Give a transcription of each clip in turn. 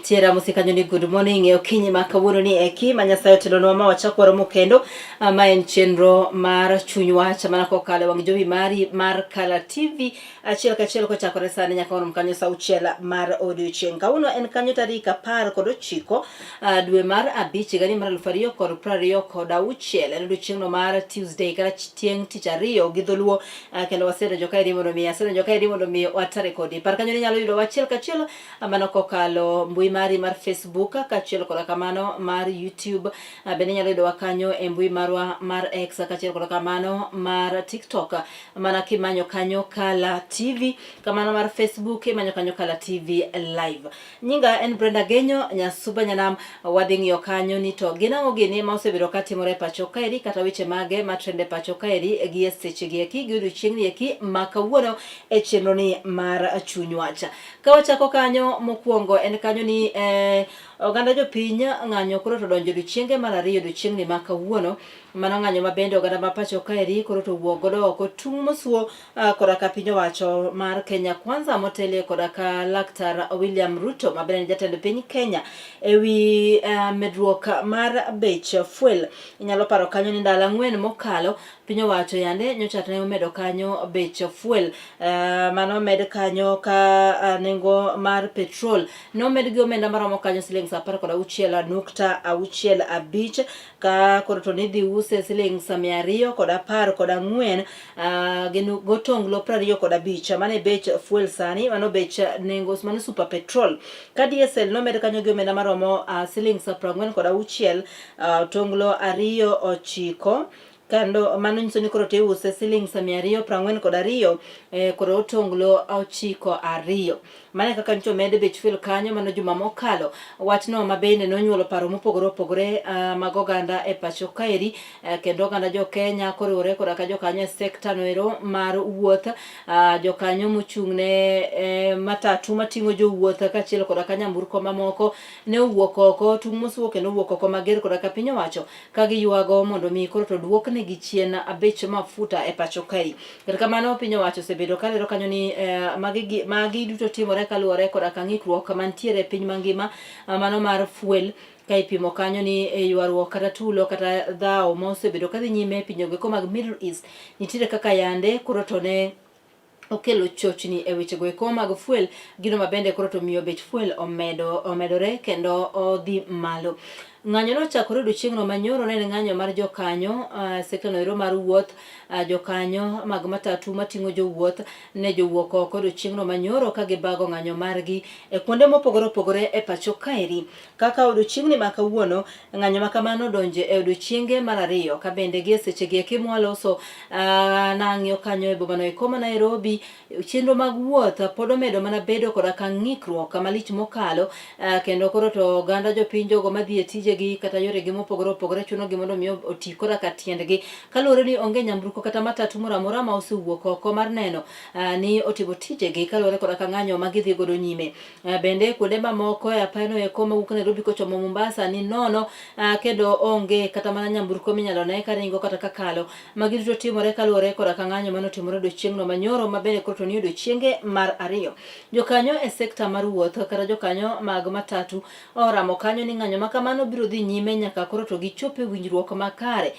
intiere amosi kanyo ni good morning e okinyi ma kawuono ni eki ma Nyasaye otelonwa ma wachako waromo kendo. Ma en chenro mar chuny wach mana kokalo e wang' jowi mari mar Kala TV achiel kachiel kochakore sani nyaka warom kanyo sa auchiel mar odiochieng'. Kawuono en kanyo tarik 19 dwe mar abich higa ni mar 2026. En odiochieng'no mar Tuesday kata chieng' tich ariyo gi dholuo kendo wasedonjo kaeri mondo mi asedonjo kaeri mondo mi watare kodi. Par kanyo ni inyalo yudo achiel kachiel mano kokalo mbui mari mar Facebook kaachiel koda kamano mar YouTube. Bende inyalo yudowa kanyo e mbui marwa mar X kaachiel koda kamano mar TikTok mana kimanyo kanyo Kala TV, kamano mar Facebook imanyo kanyo Kala TV Live. Nyinga en Brenda Genyo, Nyasuba Nyanam, wadhi ng'iyo kanyo ni to gin ang'o gini ma osebedo ka timore e pacho kaeri kata weche mage ma trend e pacho kaeri gi e seche gi eki gi odiochieng'ni eki ma kawuono e chenro ni mar chuny wach. Ka wachako kanyo mokwongo en kanyo ni oganda jopiny ng'anyo koro to donjo odiochienge mar ariyo odiochieng'ni ma kawuono. Mano ng'anyo ma bende oganda ma pacho kaeri koro to owuok godo oko tung' mosuo koda ka piny owacho mar Kenya Kwanza motelie koda ka Laktar William Ruto ma bende en jatend piny Kenya ewi medruok mar bech fuel. Inyalo paro kanyo ni ndalo ang'wen mokalo piny owacho yande nyocha ne omedo kanyo bech fuel mano omed kanyo ka nengo mar petrol nomed gi omenda maromo kanyo siling 16.65 ka koro to nidhi use siling 214 gi gotonglo 25. Mano e bech fuel sani, mano bech nengo, mano super petrol. Ka diesel nomed kanyo gi omenda maromo siling 46 tonglo 2 9, kendo mano nyiso ni koro tiuse siling 242 koro otonglo 92. Mano e kaka nyocha omed bech fuel kanyo mano juma mokalo. Wachno ma bende nonyuolo paro mopogore opogore mag oganda e pacho kaeri kendo oganda jo Kenya koriwore koda ka jokanyo e sekta noero mar wuoth, jokanyo mochung' ne matatu mating'o jowuoth kaachiel koda ka nyamburko mamoko ne owuok oko tung' mosuo kendo owuok oko mager koda ka piny owacho ka giywago mondo mi koro to duoknegi chien bech mafuta e pacho kae. Kata kamano piny owacho osebedo ka lero kanyo ni magi duto timore kaluwore koda ka ng'ikruok mantiere e piny mangima mano mar fuel ka ipimo kanyo ni e ywaruok kata tulo kata dhawo ma osebedo kadhi nyime e pinje goeko mag Middle East nitiere kaka yande koro to ne okelo chochni e weche goeko mag fuel, gino ma bende koro to miyo bech fuel omedore kendo odhi malo. Ng'anyo nochakore odiochieng'no manyoro ne en ng'anyo mar jokanyo sekta noero mar wuoth, jokanyo mag matatu mating'o jowuoth ne jowuok oko odiochieng'no manyoro ka gibago ng'anyo margi e kuonde mopogore opogore e pacho kaeri. Kaka odiochieng'ni ma kawuono, ng'anyo ma kamano odonjo e odiochienge mar ariyo ka bende gie sechegi eki mwaloso nang'iyo kanyo e bomano eko ma Nairobi, chenro mag wuoth pod omedo mana bedo koda ka ng'ikruok malich mokalo kendo koro to oganda jopiny jogo madhi e tijegi kata yoregi mopogore opogore chunogi mondo mi oti koda ka tiendgi kaluwore ni onge nyamburko kata matatu moro amora ma osewuok oko mar neno ni otimo tijegi kaluwore koda ka ng'anyo ma gidhi godo nyime. Bende kuonde mamoko e apayano eko mawuok Nairobi kochomo Mombasa ni nono kendo onge kata mana nyamburko minyalo ne karingo kata kakalo. Magi duto timore kaluwore koda ka ng'anyo mane otimore odiochieng'no manyoro ma bende koro to ni odiochienge mar ariyo. Jokanyo e sekta mar wuoth kata jokanyo mag matatu oramo kanyo ni ng'anyo ma kamano biro dhi nyime nyaka koro to gichop e winjruok makare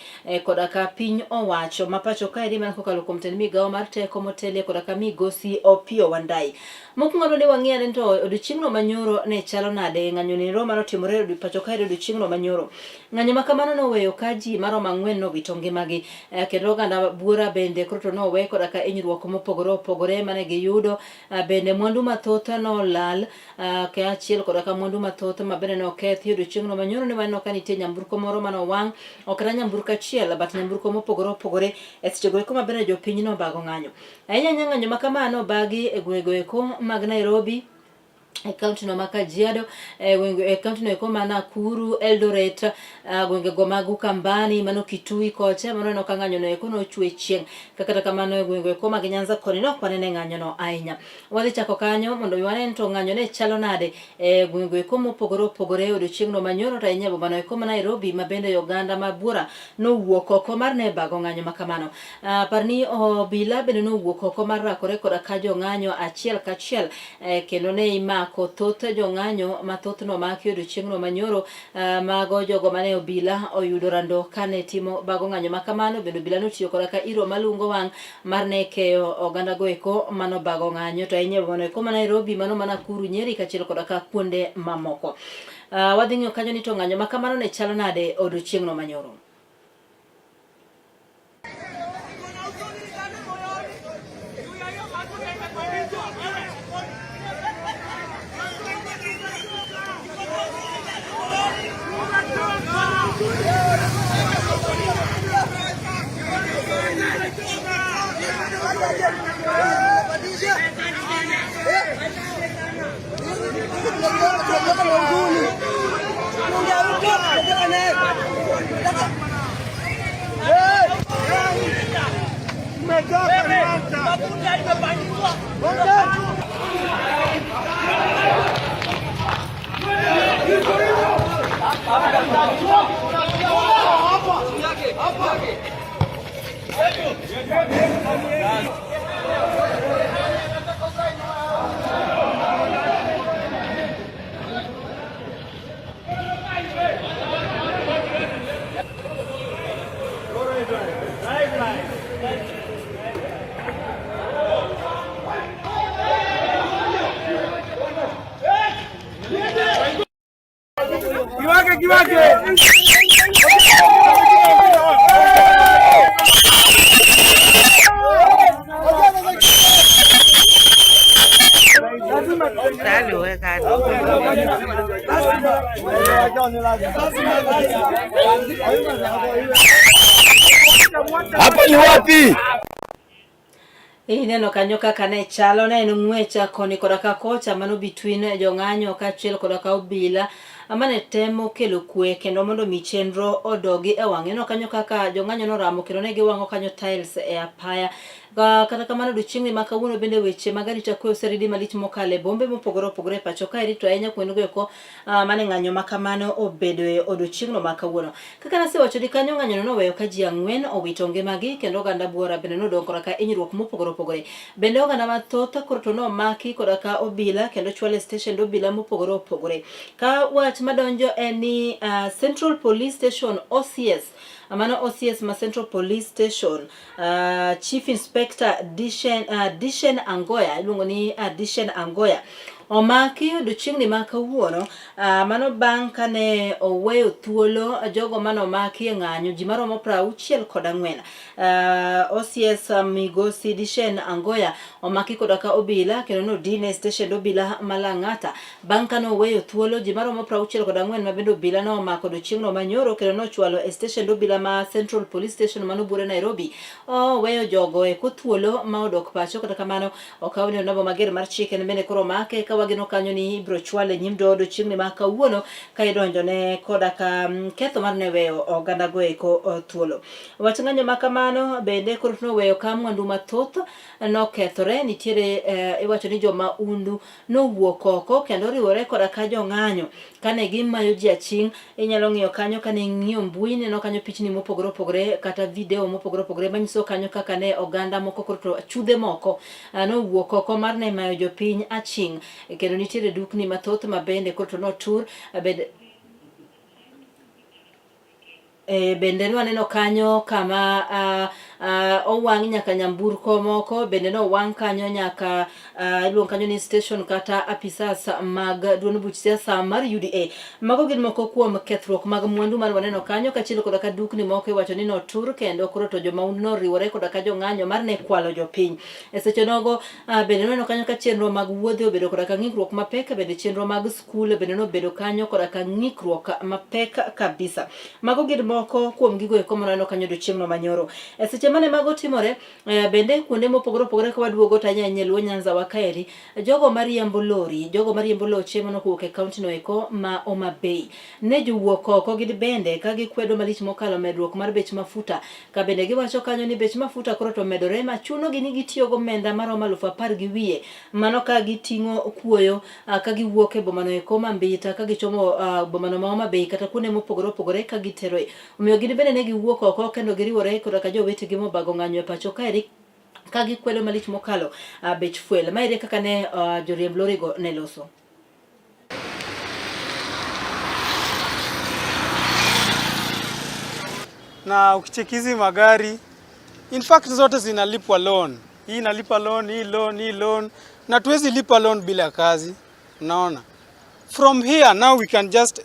koda ka piny owacho ma pacho kaeri mana kokalo kuom tend migawo mar teko motelie koda ka migosi Opiyo Wandayi. Mokwongo ne wang'i ane to odiochieng'no manyoro ne chalo nade ng'anyo nero mane otimore e pacho kae odiochieng'no manyoro. Ng'anyo ma kamano noweyo ka ji maromo ang'wen nowito ngimagi kendo oganda buora bende koro to nowe koda ka hinyruok mopogore opogore mane giyudo. Bende mwandu mathoth nolal kaachiel koda ka mwandu mathoth ma bende nokethi odiochieng'no manyoro ne waneno ka nitie nyamburko moro mane owang' ok kata nyamburko achiel but nyamburko mopogore opogore e sechego eko ma bende jopiny nobago ng'anyo. Ahinya ahinya ng'anyo ma kama nobagi e gwengego eko mag Nairobi, e kaunti no ma Kajiado, e gwenge e kaunti no eko ma Nakuru, Eldoret, gwengego mag Ukambani, mano Kitui kocha, mano neno ka ng'anyo no eko nochwe chieng'. Ka kata kamano e gwengego eko mag Nyanza koni ne ok wanene ng'anyo no ahinya. Wadhi chako kanyo mondo mi wane to ng'anyo ne chalo nade e gwengego eko mopogore opogore e odiochieng'no manyoro to ahinya e boma no eko ma Nairobi ma bende oganda ma buora nowuok oko mar ne bago ng'anyo ma kamano. Par ni obila bende nowuok oko mar rakore koda ka jong'anyo achiel kachiel kendo ne imako mako thoth jong'anyo mathoth nomaki odiochieng'no manyoro. Mago jogo mane obila oyudo rando kane timo bago ng'anyo ma kamano. Bende obila notiyo koda ka iro malungo wang' mar ne keyo oganda go eko mano bago ng'anyo to ahinya e bomano eko ma Nairobi, mano ma Nakuru, Nyeri kaachiel koda ka kuonde mamoko. Wadhi ng'iyo kanyo ni to ng'anyo ma kamano ne chalo nade odiochieng'no manyoro. Kiwake, kiwake. Hapa ni wapi? Ineno kanyo kaka ne chalo, ne en ng'wech koni koda ka kocha mano between jong'anyo kaachiel koda ka obila mane temo kelo kwe kendo mondo mi chenro odogi e wang'. Ineno kanyo kaka jong'anyo noramo kendo ne giwang'o kanyo tiles e apaya. Kata kamano odiochieng'ni ma kawuono bende weche mag arita kwe oseridi malich mokalo e bombe mopogore opogore e pacho ka irito ahinya kuondego eko mane ng'anyo ma kamano obedoe odiochieng'no ma kawuono. Kaka nasewacho di kanyo ng'anyono noweyo ka ji ang'wen owito ngimagi kendo oganda buora bende nodong' koda ka hinyruok mopogore opogore. Bende oganda mathoth koro to nomaki koda ka obila kendo chwal e steshend obila mopogore opogore. Ka wach madonjo en ni Central Police Station OCS, mano OCS ma Central Police Station, Chief Inspector Dishen Angoya, iluongo ni Dishen Angoya, omaki odiochieng'ni ma kawuono. Mano bang' kane oweyo thuolo jogo mane omaki e ng'anyo ji maromo 64. OCS Migosi Dishen Angoya omaki koda ka obila kendo nodine e steshend obila ma Lang'ata bang' kane oweyo thuolo ji maromo 64 ma bende obila nomako odiochieng'no manyoro kendo nochwalo e steshend obila ma Central Police Station manobure Nairobi. Oweyo jogo eko thuolo ma odok pacho kata kamano Okaw ni onambo mager mar chik en bende koro omake ka wageno kanyo ni ibiro chwale e nyim doho chieng'ni ma kawuono ka idonjone koda ka ketho mar ne weyo oganda go eko thuolo. Wach ng'anyo ma kamano bende koro noweyo ka mwandu mathoth nokethore nitiere iwacho ni jomaundu nowuok oko kendo oriwore koda ka jong'anyo kane gimayo ji aching' inyalo ng'iyo kanyo kane ing'iyo mbui ineno kanyo pichni mopogore opogore kata video mopogore opogore manyiso kanyo kaka ne oganda moko koro to chudhe moko nowuok oko mar ne mayo jopiny aching' kendo nitiere dukni mathoth ma bende koro to notur bende E, bende nwaneno kanyo kama owang' nyaka nyamburko moko bende nowang' kanyo nyaka iluongo kanyo ni station kata apisas mag duond buch siasa mar UDA. Mago gin moko kuom kethruok mag mwandu mane waneno kanyo kaachiel koda ka dukni moko iwacho ni notur kendo koro to jomahundu noriwore koda ka jong'anyo mar ne kwalo jopiny. E seche nogo bende nwaneno kanyo ka chenro mag wuodhe obedo koda ka ng'ikruok mapek bende chenro mag skul bende nobedo kanyo koda ka ng'ikruok mapek kabisa. Mago gin moko kuom gigo eko maneno kanyo odiochieng'no manyoro. E seche mane mago timore, bende kuonde mopogore opogore ka waduogo to ahinya ahinya e Luo Nyanza wa kaeri, jogo mariembo lori, jogo mariembo loche mano kowuok e kaunti no eko ma Homa Bay, ne jowuok oko gin bende ka gikwedo malich mokalo medruok mar bech mafuta, ka bende giwacho kanyo ni bech mafuta koro to omedore ma chunogi ni gitiyo gomenda maromo 10,000 gi wiye, mano ka giting'o kuoyo ka giwuok e bomano eko ma Mbita ka gichomo bomano ma Homa Bay kata kuonde mopogore opogore ka giteroe. Omiyo gin bende ne giwuok oko kendo giriwore koda ka jowetegi mobago ng'anyo e pacho kaeri ka gikwedo malich mokalo bech fuel. Maeri e kaka ne joriemb lorigo ne loso. Na ukicheki hizi magari, in fact zote zinalipwa loan. Hii inalipa loan, hii loan, hii loan, na tuwezi lipa loan bila kazi, unaona. From here now we can just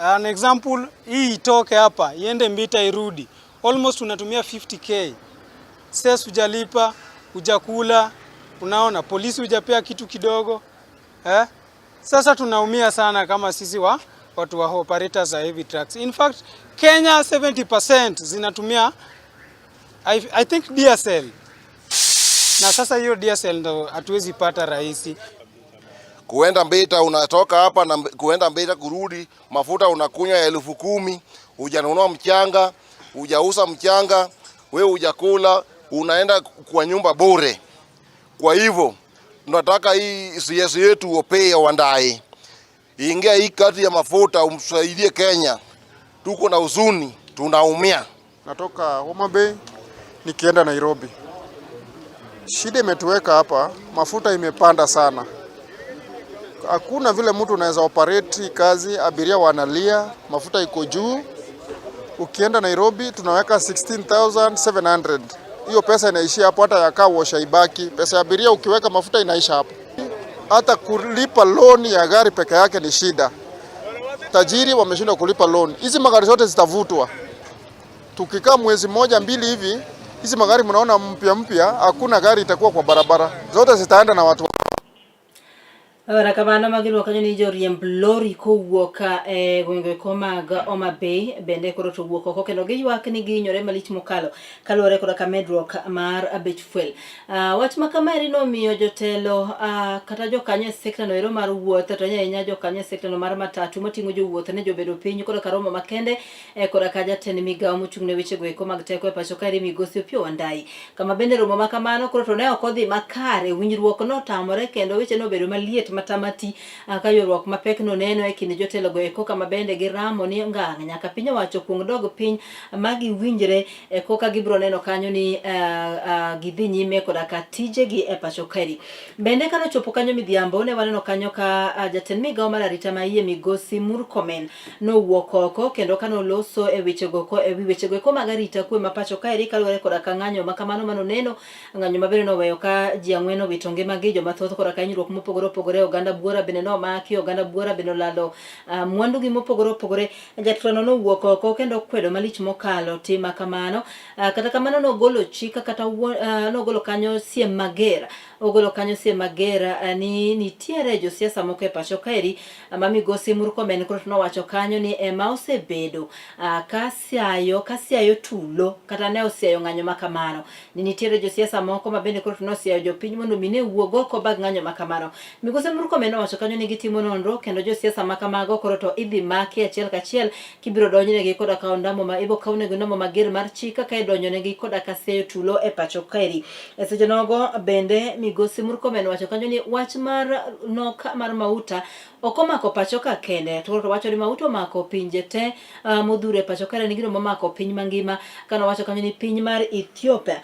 an example, hii itoke hapa iende Mbita irudi, almost unatumia 50K. Cess hujalipa, hujakula, unaona, polisi hujapea kitu kidogo, eh? Sasa tunaumia sana kama sisi wa watu wa operators za heavy trucks. In fact, Kenya 70% zinatumia I think diesel. Na sasa hiyo diesel ndo hatuwezi pata rahisi. Kuenda Mbita unatoka hapa na kuenda Mbita kurudi, mafuta unakunywa 10,000, hujanunua mchanga, hujauza mchanga, wewe hujakula, unaenda kwa nyumba bure. Kwa hivyo tunataka hii CS yetu Opiyo Wandayi ingia hii kati ya mafuta, umsaidie Kenya. Tuko na huzuni, tunaumia. Natoka Homa Bay nikienda Nairobi. Shida imetuweka hapa, mafuta imepanda sana. Hakuna vile mtu unaweza operate kazi, abiria wanalia, mafuta iko juu. Ukienda Nairobi tunaweka 16,700. Hiyo pesa inaishia hapo, hata ya car wash haibaki. Pesa ya abiria ukiweka mafuta inaisha hapo. Hata kulipa loan ya gari peke yake ni shida. Tajiri wameshindwa kulipa loan. Hizi magari zote zitavutwa. Tukikaa mwezi mmoja mbili hivi, hizi magari mnaona mpya mpya, hakuna gari itakuwa kwa barabara. Zote zitaenda na watu. Ora kamano magiluok kanyo ni joriemb lori kowuok e gwenge eko mag Homa Bay bende koro to wuok oko kendo giywak ni gihinyore malich mokalo kaluwore koda ka medruok mar bech fuel. Wach ma kamaeri nomiyo jotelo kata jokanyo e sekta no ero mar wuoth to ahinya ahinya jokanyo e sekta no mar matatu mating'o jowuoth ne jobedo piny koda ka romo makende koda ka jatend migawo mochung' ne wechego eko mag teko e pacho kaeri migosi Opiyo Wandayi. Kama bende romo ma kamano koro to ne ok odhi makare, winjruok notamore kendo weche nobedo maliet matamati ka ywaruok mapek noneno e kind jotelo go eko kama bende giramo ni ngang' nyaka piny owacho kuong dog piny ma giwinjre koka gibiro neno kanyo ni gidhi nyime koda ka tijegi e pacho kaeri. Bende kane ochopo kanyo midhiambo ne waneno kanyo ka jatend migawo mar arita ma iye migosi Murkomen nowuok oko kendo kane oloso e wechego ko e wi wechego eko mag arita kwe ma pacho kaeri kaluwore koda ka ng'anyo ma kamano manoneno ng'anyo ma bende noweyo ka ji ang'wen owito ngimagi, joma thoth koda ka hinyruok mopogore opogore, oganda buora bende nomaki, oganda buora bende olalo mwandugi mopogore opogore. Jatelono nowuok oko kendo okwedo malich mokalo tim ma kamano. Kata kamano nogolo chik kata nogolo kanyo siem mager, ogolo kanyo siem mager ni nitiere josiasa moko e pacho kaeri ma migosi Murkomen koro nowacho kanyo ni ema osebedo ka siayo tulo kata ne osiayo ng'anyo ma kamano. Ni nitiere josiasa moko ma bende koro nosiayo jopiny mondo mi ne wuog oko bag ng'anyo ma kamano. Migosi Murkomen nowacho kanyo ni gitimo nonro kendo josiasa ma kamago koro to idhi maki achiel kachiel kibiro donjnegi koda ka ondamo ma ibo kawnegi ondamo mager mar chik ka idonjonegi koda ka siayo tulo e pacho kaeri. E seche nogo bende migosi Murkomen wacho kanyo ni wach mar nok mar mauta ok omako pacho ka kende to wacho ni mauta omako pinje te modhuro e pacho kaeri ni gino momako piny mangima. Kano wacho kanyo ni piny mar Ethiopia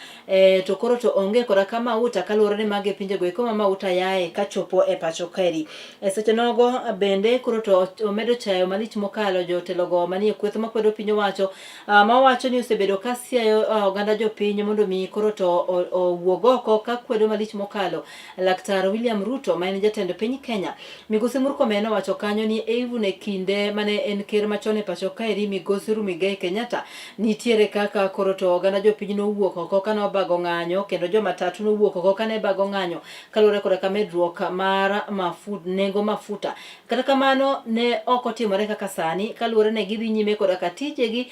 to koro to onge koda ka mauta kaluwore ni magi e pinjego eko ma mauta yae kachopo e pacho kaeri. E seche nogo bende koro to omedo chayo malich mokalo jotelogo manie kweth makwedo piny owacho mawacho ni osebedo ka siayo oganda jopiny mondo mi koro to owuog oko ka kwedo malich mokalo Laktar William Ruto ma en jatend piny Kenya. Migosi Murkomen nowacho kanyo ni even e kinde mane en ker machon e pacho kaeri migosi Muigai Kenyatta nitiere kaka koro to oganda jopiny nowuok oko kane obago ng'anyo kendo jomatatu nowuok oko kane bago ng'anyo kaluwore koda ka medruok mar nengo mafuta. Kata kamano ne ok otimore kaka sani kaluwore ne gidhi nyime koda ka tijegi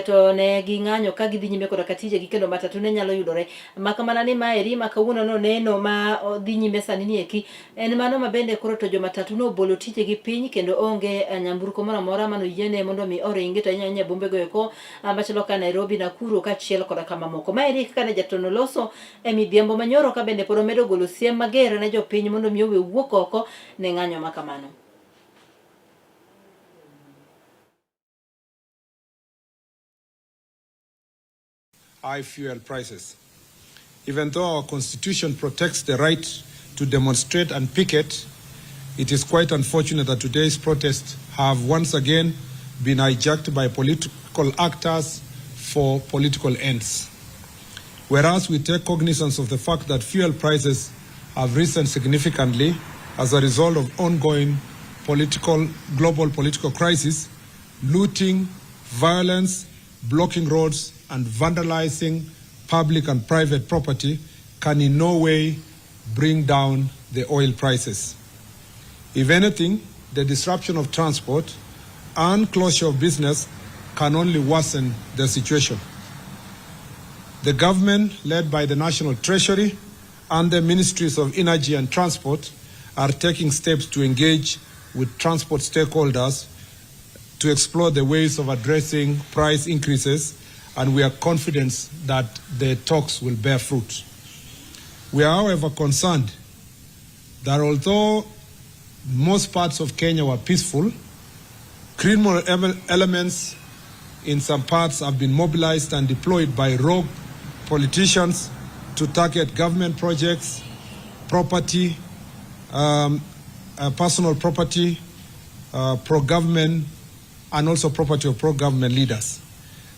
to ne ging'anyo ka gidhi nyime koda ka tijegi kendo matatu ne nyalo yudore. Makamana ni maeri ma kawuono noneno ma dhi nyime sani ni eki en mano ma bende koro to jomatatu nobolo tijegi piny kendo onge nyamburko moro amora manoyiene mondo mi oringi to ahinya ahinya e bombe go eko machalo ka Nairobi, Nakuru kaachiel koda ka mamoko. Maeri kaka ne jatelo noloso e midhiambo manyoro ka bende pod omedo golo siem mager ne jopiny mondo mi owe wuok oko ne ng'anyo ma kamano. High fuel prices. Even though our constitution protects the right to demonstrate and picket, it is quite unfortunate that today's protests have once again been hijacked by political actors for political ends. Whereas we take cognizance of the fact that fuel prices have risen significantly as a result of ongoing global political crisis, looting, violence, blocking roads, and vandalizing public and private property can in no way bring down the oil prices. If anything, the disruption of transport and closure of business can only worsen the situation. The government, led by the National Treasury and the Ministries of Energy and Transport, are taking steps to engage with transport stakeholders to explore the ways of addressing price increases, and we are confident that the talks will bear fruit. We are, however, concerned that although most parts of Kenya were peaceful, criminal elements in some parts have been mobilized and deployed by rogue politicians to target government projects, property, personal property, pro-government, and also property of pro-government leaders.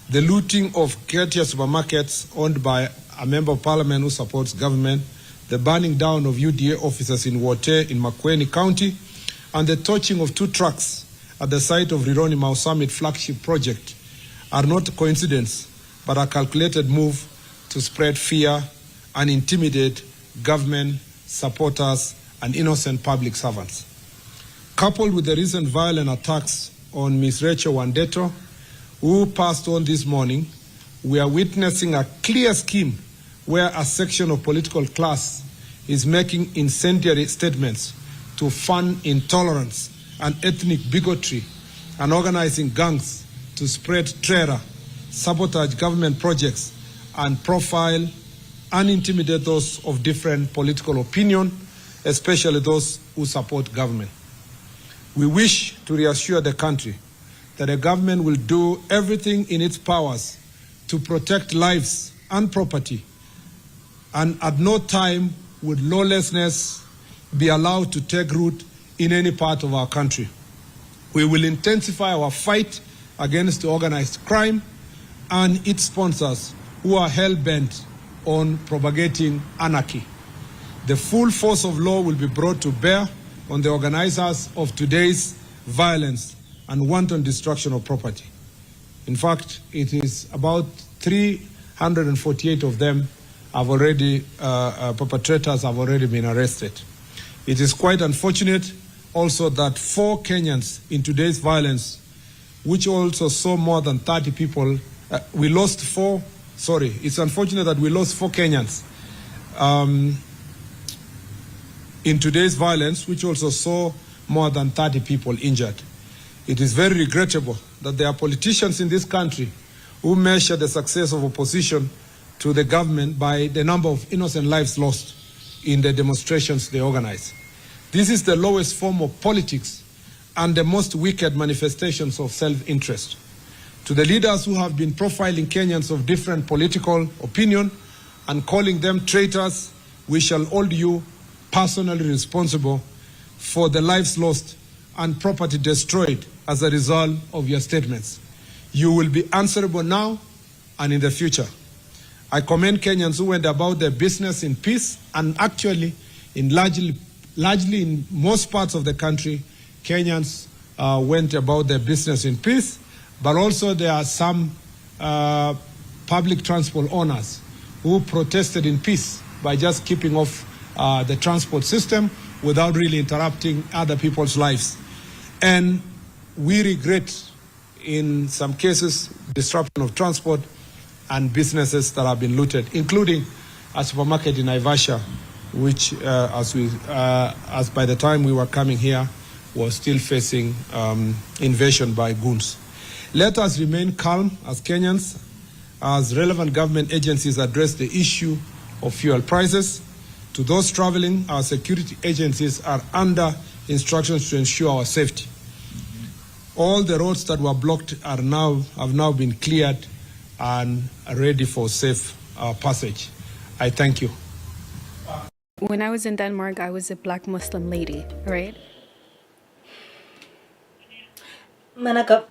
The looting of Ketia supermarkets owned by a member of parliament who supports government, the burning down of UDA offices in Wote in Makueni County, and the torching of 2 trucks at the site of Rironi Mau Summit flagship project are not coincidence, but a calculated move to spread fear and intimidate government supporters and innocent public servants. Coupled with the recent violent attacks on Ms. Rachel Wandeto, who passed on this morning, we are witnessing a clear scheme where a section of political class is making incendiary statements to fund intolerance and ethnic bigotry and organizing gangs to spread terror, sabotage government projects, and profile and intimidate those of different political opinion, especially those who support government. We wish to reassure the country that the government will do everything in its powers to protect lives and property, and at no time would lawlessness be allowed to take root in any part of our country. We will intensify our fight against organized crime and its sponsors who are hell-bent on propagating anarchy. The full force of law will be brought to bear on the organizers of today's violence and wanton destruction of property. In fact, it is about 348 of them have already, perpetrators have already been arrested. It is quite unfortunate also that 4 Kenyans in today's violence, which also saw more than 30 people, we lost 4, sorry, it's unfortunate that we lost 4 Kenyans in today's violence, which also saw more than 30 people injured. It is very regrettable that there are politicians in this country who measure the success of opposition to the government by the number of innocent lives lost in the demonstrations they organize. This is the lowest form of politics and the most wicked manifestations of self-interest. To the leaders who have been profiling Kenyans of different political opinion and calling them traitors, we shall hold you personally responsible for the lives lost and property destroyed as a result of your statements. You will be answerable now and in the future. I commend Kenyans who went about their business in peace, and actually in largely in most parts of the country, Kenyans went about their business in peace, but also there are some public transport owners who protested in peace by just keeping off the transport system without really interrupting other people's lives. And we regret, in some cases, disruption of transport and businesses that have been looted, including a supermarket in Naivasha, which as by the time we were coming here, was still facing invasion by goons. Let us remain calm as Kenyans, as relevant government agencies address the issue of fuel prices. To those traveling, our security agencies are under instructions to ensure our safety. All the roads that were blocked have now been cleared and ready for safe passage. I thank you. When I was in Denmark, I was a black Muslim lady, right? Manaka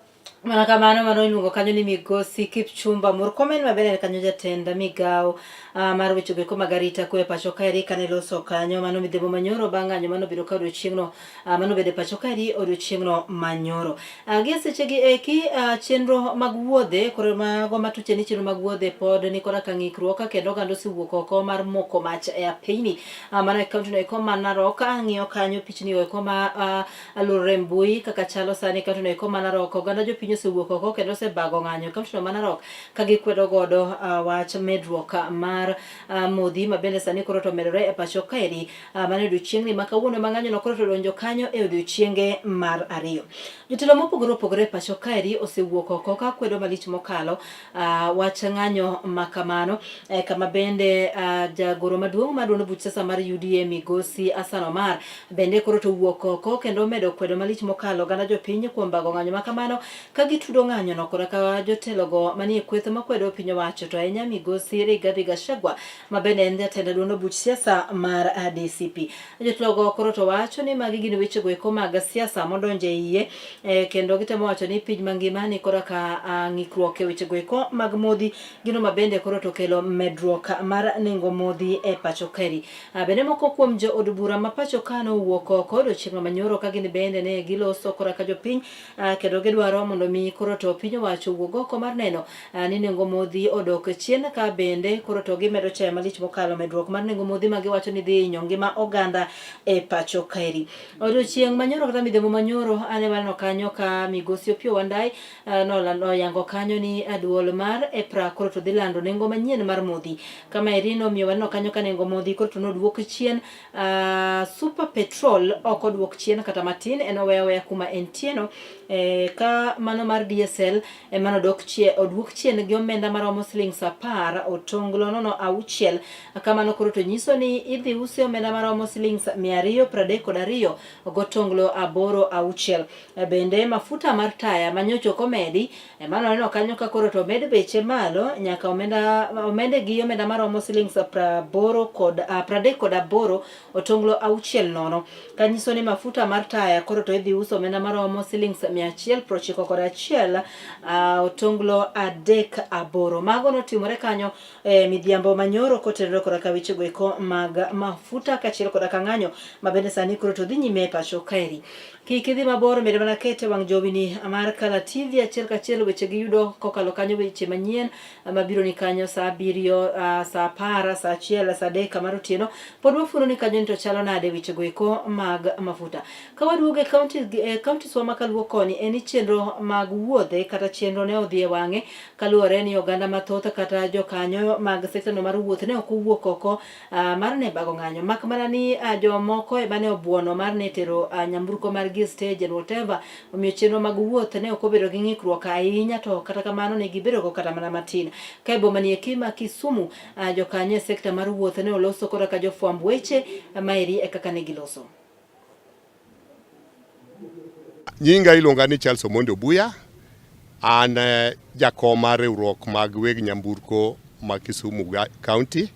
Mana kamano mano iluongo kanyo ni Migosi Kipchumba Murkomen ma bende en kanyo jatend migawo mar weche goeko mag arita kwe e pacho kaeri kane loso kanyo mano midhiambo manyoro bang' ng'anyo mano obedo ka odiochieng'no mano obedo e pacho kaeri odiochieng'no manyoro. Gi e sechegi eki chenro mag wuodhe koro mago matuche ni chenro mag wuodhe pod ni koda ka ng'ikruok kendo oganda osewuok oko mar moko mach e apeyni mano e kaunti no eko ma Narok. Ang'iyo kanyo pichni eko ma Aluorore mbui kaka chalo sani e kaontino eko ma Narok, oganda jopiny osewuok oko kendo osebago ng'anyo e kaontino ma Narok ka gikwedo godo wach medruok mar modhi ma bende sani koro to omedore e pacho kaeri mano e odiochieng'ni ma kawuono ma ng'anyono koro to odonjo kanyo e odiochienge mar ariyo. Jotelo mopogore opogore e pacho kaeri osewuok oko ka kwedo malich mokalo wach ng'anyo ma kamano eh, kama bende jagoro maduong' mar duond buch siasa mar UDA Migosi Hassan Omar bende koro to wuok oko kendo omedo kwedo malich mokalo oganda jopiny kuom bago ng'anyo ma kamano ka gitudo ng'anyono koda ka jotelogo manie kweth makwedo piny owacho to ahinya Migosi Rigathi Gachagua ma bende en jatend duond buch siasa mar DCP. Jotelogo koro to wacho ni magi gin wechego eko mag siasa modonjo e iye eh, kendo gitemo wacho ni piny mangima ni koro ka ng'ikruok e wechego eko mag modhi gino ma bende koro to kelo medruok mar nengo modhi e pacho kaeri. Bende moko kuom jo od bura ma pacho ka nowuok oko odiochieng' manyoro ka gin bende ne giloso kora ka jopiny kendo gidwaro mondo mi koro to piny owacho owuog oko mar neno ni nengo modhi odok chien ka bende koro to gimedo chayo malich mokalo medruok mar nengo modhi ma giwacho ni dhi hinyo ngima oganda e pacho kaeri. Odiochieng' manyoro kata midhiambo manyoro ane waneno kanyo ka migosi Opiyo Wandayi noyango kanyo ni duol mar EPRA koro to dhi lando nengo manyien mar modhi. Kama eri nomiyo waneno kanyo ka nengo modhi koro to noduok chien. Super petrol ok oduok chien kata matin, en oweya aweya kuma entieno. Ka mano mar diesel ema nodok chien, oduok chien gi omenda maromo silings 10 otonglo 06. Kamano koro to nyiso ni idhi use omenda maromo silings 232 gotonglo 86. Bende mafuta mar taya manyocha ok omedi, mano waneno kanyo ka koro to omed beche malo nyaka omenda omede gi omenda maromo silings praboro kod 38 otonglo 60. Kanyiso ni mafuta mar taya koro to idhi uso omenda maromo silings 191 otonglo 38. Mago notimore kanyo e midhiambo manyoro kotenore koda ka wechego eko mag mafuta kaachiel koda ka ng'anyo ma bende sani koro to dhi nyime e pacho kaeri. Kik idhi mabor, med mana kete wang' jowi ni mar Kala TV achiel kachiel weche giyudo kokalo kanyo weche manyien mabiro ni kanyo saa 7, saa 10, saa 1, saa 3 mar otieno. Pod wafuno ni kanyo ni to chalo nade weche go eko mag mafuta. Ka waduogo e county, e counties wa makaluo koni en ni chenro mag wuodhe kata chenro ne odhi e wang'e kaluwore ni oganda mathoth kata jokanyo mag sekta no mar wuoth ne ok owuok oko mar ne bago ng'anyo mak mana ni jomoko ema ne obuono mar ne tero nyamburko margi e stage and whatever omiyo chenro mag wuoth ne ok obedo gi ng'ikruok ahinya to kata kamano ne gibedo go kata mana matin. Ka e boma ni eki ma Kisumu jokanyo e sekta mar wuoth ne oloso koda ka jofwamb weche maeri e kaka ne giloso. Nyinga iluonga ni Charles Omondi Obuya. An jakom mar riwruok mag weg nyamburko ma Kisumu County.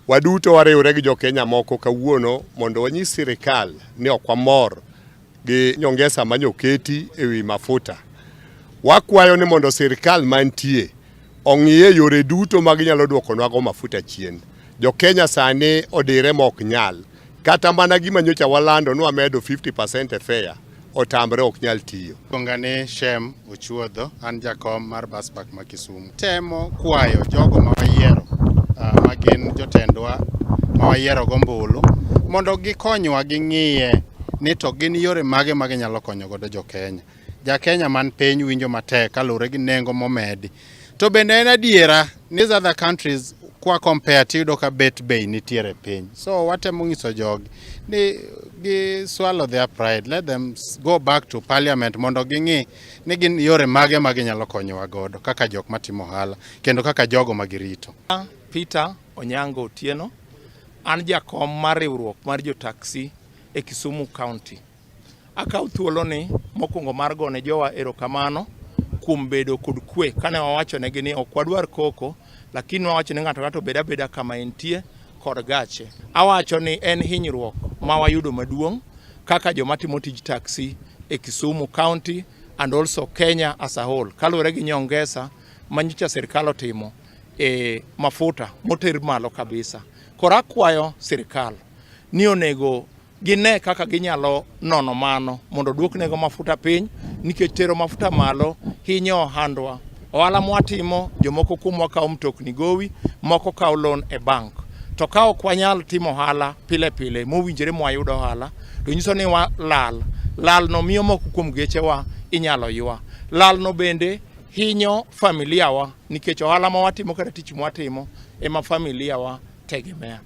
Waduto wariwre gi jo-Kenya moko kawuono mondo wanyis sirikal ni ok wamor gi nyongesa manyoketi e wi mafuta. Wakwayo ni mondo sirikal mantie ong'iye yore duto ma ginyalo duokonwago mafuta chien. Jo-Kenya sani odire ma ok nyal. Kata mana gima nyocha walando ni wamedo 50% e fare otamre ok nyal tiyo. Iluonga ni Shem Ochuodho, an jakom mar bus park ma Kisumu. Temo kwayo jogo ma wayiero ma gin jotendwa ma wayiero gombulu mondo gikonywa ging'iye ni to gin yore mage ma ginyalo konyo godo jo Kenya. Ja Kenya man piny winjo matek kaluwore gi nengo momedi. To bende en adiera ni other countries kwa compare tiyudo ka bet bei nitiere piny. So watemo nyiso jogi ni gi swallow their pride, let them go back to parliament mondo ging'i ni gin yore mage ma ginyalo konyowa godo kaka jok matimo ohala kendo kaka jogo ma girito. Peter Onyango Otieno, an jakom mar riwruok mar jo taxi e Kisumu County. Akawo thuoloni mokwongo mar gone jowa erokamano kuom bedo kod kwe kane wawachonegi ni ok wadwar koko, lakini wawacho ni ng'ato ng'ato obed abeda kama entie kod gache. Awacho ni en hinyruok ma wayudo maduong' kaka joma timo tij taxi e Kisumu County. and also Kenya as a whole kaluwore gi nyongesa ma nyocha sirkal otimo e mafuta moter malo kabisa. Koro akwayo sirkal ni onego gine kaka ginyalo nono mano mondo oduok nengo mafuta piny nikech tero mafuta malo hinyo ohandwa. Ohala mwatimo jomoko kuomwa kawo mtokni gowi, moko kawo loan e bank. To ka ok wanyal timo ohala pile pile mowinjore mwayud ohala to nyiso ni walal. Lalno miyo moko kuom gechewa inyalo ywa. Lalno bende hinyo familia wa nikech ohala ma watimo kata tich mwatimo ema familia wa tegemea.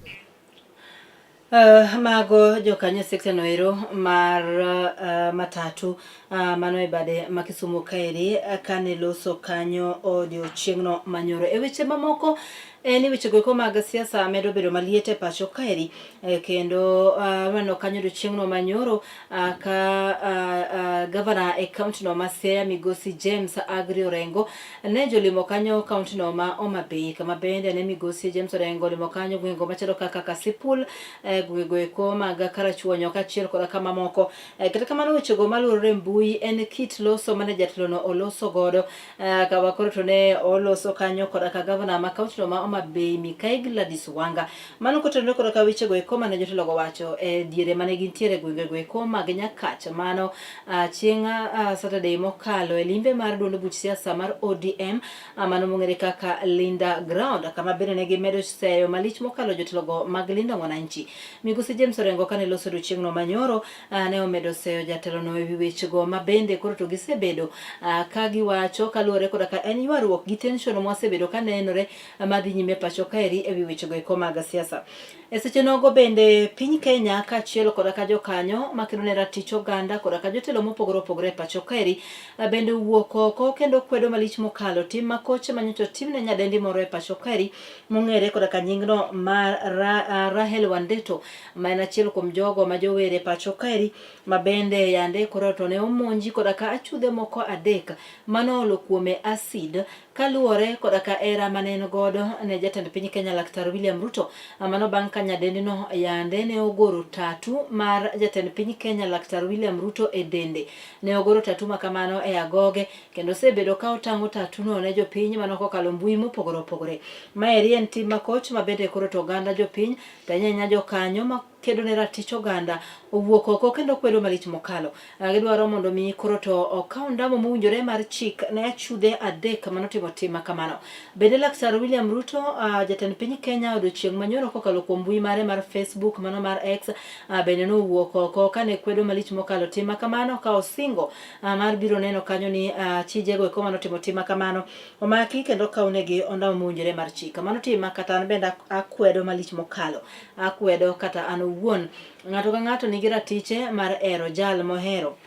Uh, mago jokanyo sekta no ero mar uh, matatu uh, mano e bade ma Kisumu kaeri uh, kane loso kanyo odiochieng'no manyoro. E weche mamoko en ni weche goeko mag siasa medo bedo maliet e pacho kaeri eh, kendo uh, waneno kanyo odiochieng'no manyoro uh, ka uh, uh, gavana e kaunti no ma Siaya migosi James Agri Orengo ne jolimo kanyo kaunti no ma Homa Bay kama bende ne migosi James Orengo olimo kanyo gwengego machalo kaka Kasipul, eh, gwengego eko mag Karachuonyo kaachiel koda ka mamoko. Eh, kata kamano wechego maluorore e mbui en kit loso mane jatelono oloso godo eh, kama koro to ne oloso kanyo koda ka gavana ma kaunti no ma Homa Bay Mikai Gladys Wanga. Mano kotenore koda ka wechego eko mane jotelogo wacho e diere mane gintiere e gwengego eko mag Nyakach mano uh, chieng' uh, Saturday mokalo e limbe mar duond buch siasa mar ODM uh, mano mong'ere kaka Linda Ground kama bende ne gimedo seyo malich mokalo jotelogo mag Linda Mwananchi. Migosi James Orengo kane loso odiochieng'no manyoro uh, ne omedo seyo jatelono e wi wechego ma bende koro to gisebedo uh, ka giwacho kaluwore koda ka en ywaruok gi tension mwasebedo ka nenore madhi nyime pacho kaeri e wi wechego eko mag siasa. E seche nogo bende piny Kenya kaachiel koda ka jokanyo makedo ne ratich oganda koda ka jotelo mopogore opogore e pacho kaeri eh, bende owuok oko kendo kwedo malich mokalo tim makoche manyocha otim ne nyadendi moro e pacho kaeri mong'ere koda ka nyingno mar Ra, eh, Rahel Wandeto ma en achiel kuom jogo ma jower e pacho kaeri ma bende yande koro to ne omonji koda ka achudhe moko adek manoolo kuome acid Kaluwore koda ka hera mane en godo ne jatend piny Kenya Laktar William Ruto, mano bang' ka nyadendino yande ne ogoro tatu mar jatend piny Kenya Laktar William Ruto e dende. Ne ogoro tatu ma kamano e agoge kendo osebedo ka otang'o tatuno ne jopiny mano kokalo mbui mopogore opogore. Maeri en tim makoch ma bende koro to oganda jopiny to ahinya ahinya jokanyo ma kedo ne ratich oganda owuok oko kendo kwedo malich mokalo. Ah, gidwaro mondo mi koro to okaw ndamo mowinjore mar chik ne achudhe adek manotimo tim ma kamano. Bende Laktar William Ruto, uh, jatend piny Kenya odiochieng' manyoro kokalo kuom mbui mare mar Facebook mano mar X, uh, bende nowuok oko kane kwedo malich mokalo tim ma kamano ka osingo uh, mar biro neno kanyo ni uh, chijego eko manotimo tim ma kamano omaki kendo okawnegi ondamo mowinjore mar chik. Mano tim ma kata an bende akwedo malich mokalo. Akwedo kata an owuon. Ng'ato ka ng'ato nigi ratiche mar hero jal mohero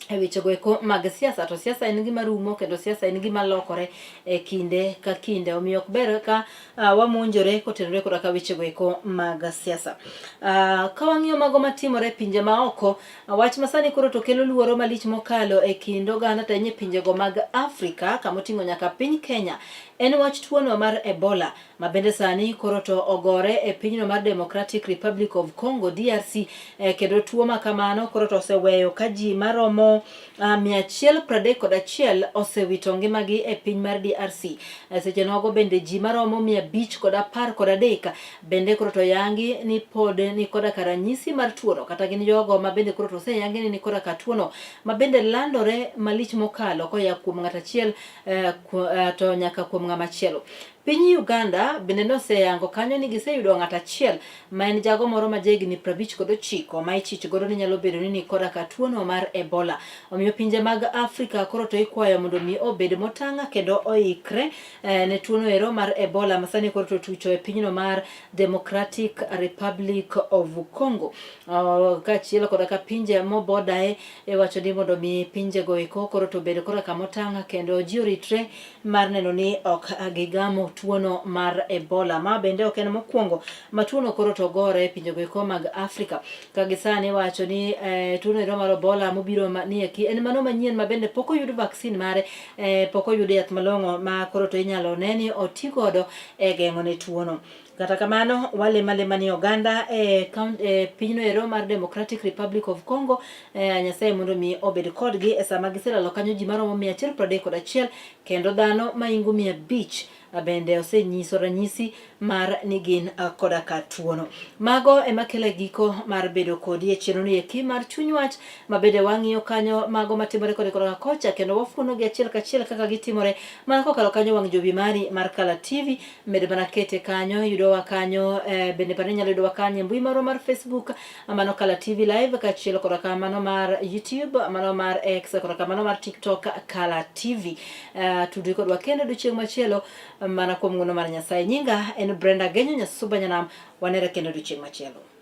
e wechego eko mag siasa to siasa en gima rumo kendo siasa en gima lokore e kinde ka kinde omiyo ok ber ka uh, wamonjore kotenore koda ka wechego eko mag siasa. Uh, ka wang'iyo mago matimore e pinje maoko, uh, wach masani koro to kelo luoro malich mokalo e kind oganda to ahinya e pinjego mag Afrika kamoting'o nyaka piny Kenya en wach tuono mar Ebola ma bende sani koro to ogore e pinyno mar Democratic Republic of Congo DRC eh, kendo tuo ma kamano koro to oseweyo ka ji maromo uh, 131 osewito ngimagi e piny mar DRC. Eh, seche nogo bende ji maromo 513 bende koro to yangi ni pod ni koda ka ranyisi mar tuono kata gin jogo ma bende koro to oseyangi ni ni koda ka tuono ma bende landore malich mokalo koya kuom ng'at achiel eh, eh, to nyaka kuom ng'ama chielo. Piny Uganda bende noseyango kanyo ni giseyudo ng'at achiel ma en jago moro ma jahigni 59 ma ichich godo ni nyalo bedo ni ni koda ka tuono mar Ebola. Omiyo pinje mag Afrika koro to ikwayo mondo mi obed motang' kendo oikre eh, ne tuono ero mar Ebola ma sani koro to tucho e pinyno mar Democratic Republic of Congo. Uh, kaachiel koda ka pinje mobodae iwacho ni mondo mi pinjego eko koro to obed koda kamotang' kendo ji oritre mar neno ni ok gigamo tuono mar Ebola. Ma bende ok en mokwongo ma tuono koro to gore e pinjego eko mag Afrika. Ka gisani iwacho ni eh, tuono ero mar Ebola mobiro ma, ni eki en mano manyien ma bende pok oyud vaccine mare, eh, pok oyud yath malong'o ma koro to inyalo ne ni oti godo e geng'o ne tuono. Kata kamano, walemo alema ni oganda e, e pinyno ero mar Democratic Republic of Congo e, Nyasaye mondo mi obed kodgi e sama giselalo kanyo ji maromo 131 kendo dhano maingo 500 bende osenyiso ranyisi mar ni gin eh, koda ka tuono. Mago ema kelo e giko mar bedo kodi e chenro ni eki mar chuny wach ma bende wang'iyo kanyo mago matimore kode koda kocha kendo wafuono gi achiel kachiel kaka gitimore mana kokalo kanyo wang' jowi mari mar Kala TV med mana kete kanyo yudowa kanyo eh, bende bende inyalo yudowa kanyo e mbui marwa mar Facebook mano Kala TV live kaachiel koda ka mano mar YouTube mano mar X koda ka mano mar TikTok Kala TV. Uh, tudri kodwa kendo odiochieng' machielo mana kuom ng'wono mar Nyasaye. Nyinga en Brenda Genyo Nyasuba Nyanam, wanere kendo odiochieng' machielo.